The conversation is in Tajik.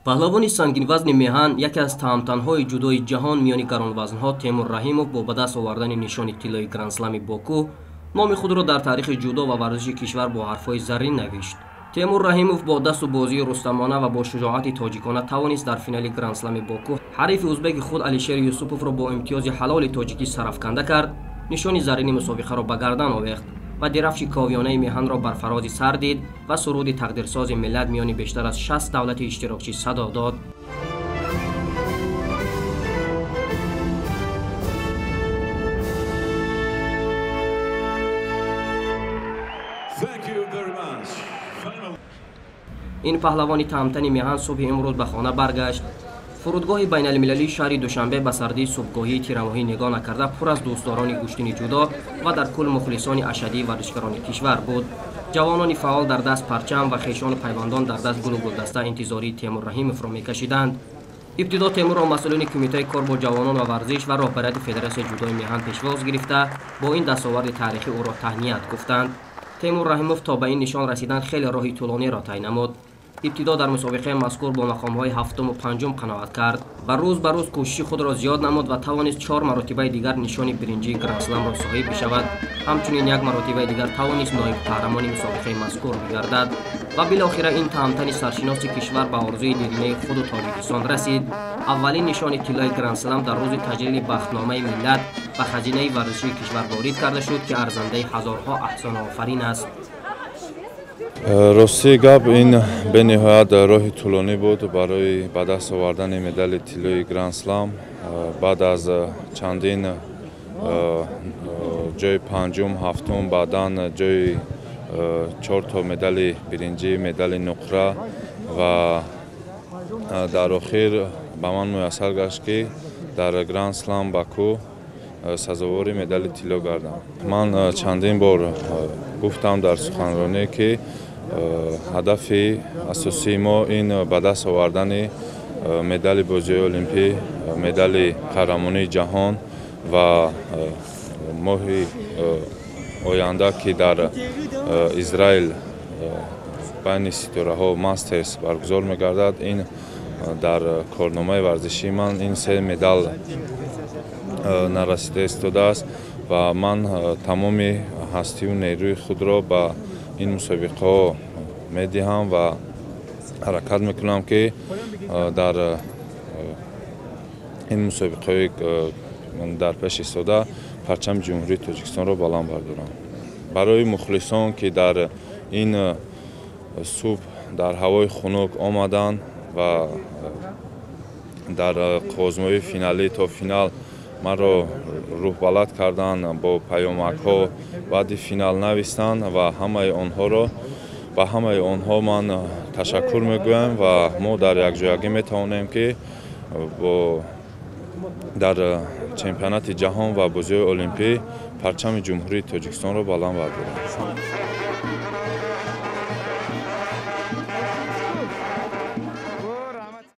Паҳлавони сангинвазни меҳан, яке аз таҳамтанҳои ҷудои ҷаҳон миёни гаронвазнҳо Темур Раҳимов бо ба даст овардани нишони тиллои Грандслами Боку номи худро дар таърихи ҷудо ва варзиши кишвар бо ҳарфҳои заррин навишт. Темур Раҳимов бо дасту бозии рустамона ва бо шуҷоати тоҷикона тавонист дар финали Грандслами Боку ҳарифи узбеки худ Алишер Юсуповро бо имтиёзи ҳалоли тоҷикӣ сарафканда кард, нишони заррини мусобиқаро ба гардан овехт ва дирафши ковиёнаи меҳанро бар фарози сар дид ва суруди тақдирсози миллат миёни бештар аз 60 давлати иштирокчӣ садо дод. Ин паҳлавони таҳамтани меҳан субҳи имрӯз ба хона баргашт. Фурудгоҳи байналмилалии шаҳри Душанбе ба сардии субҳгоҳии тирамоҳӣ нигоҳ накарда пур аз дӯстдорони гӯштини ҷудо ва дар кул мухлисони ашадии варзишгарони кишвар буд. Ҷавонони фаъол дар даст парчам ва хешону пайвандон дар даст гулу гулдаста интизории Темур Раҳимовро мекашиданд. Ибтидо Темурро масъулини кумитаи кор бо ҷавонон ва варзиш ва роҳбарияти федератсияи ҷудои меҳан пешвоз гирифта бо ин дастоварди таърихӣ ӯро таҳният гуфтанд. Темур Раҳимов то ба ин нишон расидан хеле роҳи тӯлониро тай намуд. Ибтидо дар мусобиқаи мазкур бо мақомҳои ҳафтуму панҷум қаноат кард ва рӯз ба рӯз кӯшиши худро зиёд намуд ва тавонист 4 маротибаи дигар нишони биринҷии Грандсламро соҳиб бишавад. Ҳамчунин як маротибаи дигар тавонист ноиб қаҳрамони мусобиқаи мазкур бигардад ва билохира ин таҳамтани саршиноси кишвар ба орзуи деринаи худу Тоҷикистон расид. Аввалин нишони тиллои Грандслам дар рӯзи таҷлили бахтномаи миллат ба хазинаи варзишии кишвар ворид карда шуд, ки арзандаи ҳазорҳо аҳсонаофарин аст. Рости гап, ин бениҳоят роҳи тӯлонӣ буд барои ба даст овардани медали тиллои Грандслам. Баъд аз чандин ҷои панҷум, ҳафтум, баъдан ҷои 4 то медали биринҷӣ, медали нуқра ва дар охир ба ман муяссар гашт, ки дар Грандслам Баку сазовори медали тилло гардам. Ман чандин бор гуфтам дар суханронӣ, ки ҳадафи асосии мо ин ба даст овардани медали бозиҳои олимпӣ, медали қаҳрамонии ҷаҳон ва моҳи оянда, ки дар Израил байни ситораҳо мастерс баргузор мегардад, ин дар корномаи варзишии ман ин 3 медал нарасида истодааст ва ман тамоми ҳастию нерӯи худро ба ин мусобиқаҳо медиҳам ва ҳаракат мекунам, ки дар ин мусобиқаҳои дар пеш истода парчами Ҷумҳурии Тоҷикистонро баланд бардорам. Барои мухлисон, ки дар ин субҳ дар ҳавои хунук омаданд ва дар қозмои финалӣ то финал маро рӯҳбаланд карданд, бо паёмакҳо баъди финал навистанд ва ҳамаи онҳоро ба ҳамаи онҳо ман ташаккур мегӯям ва мо дар якҷоягӣ метавонем, ки бо дар чемпионати ҷаҳон ва бозиҳои олимпӣ парчами Ҷумҳурии Тоҷикистонро баланд бардорем.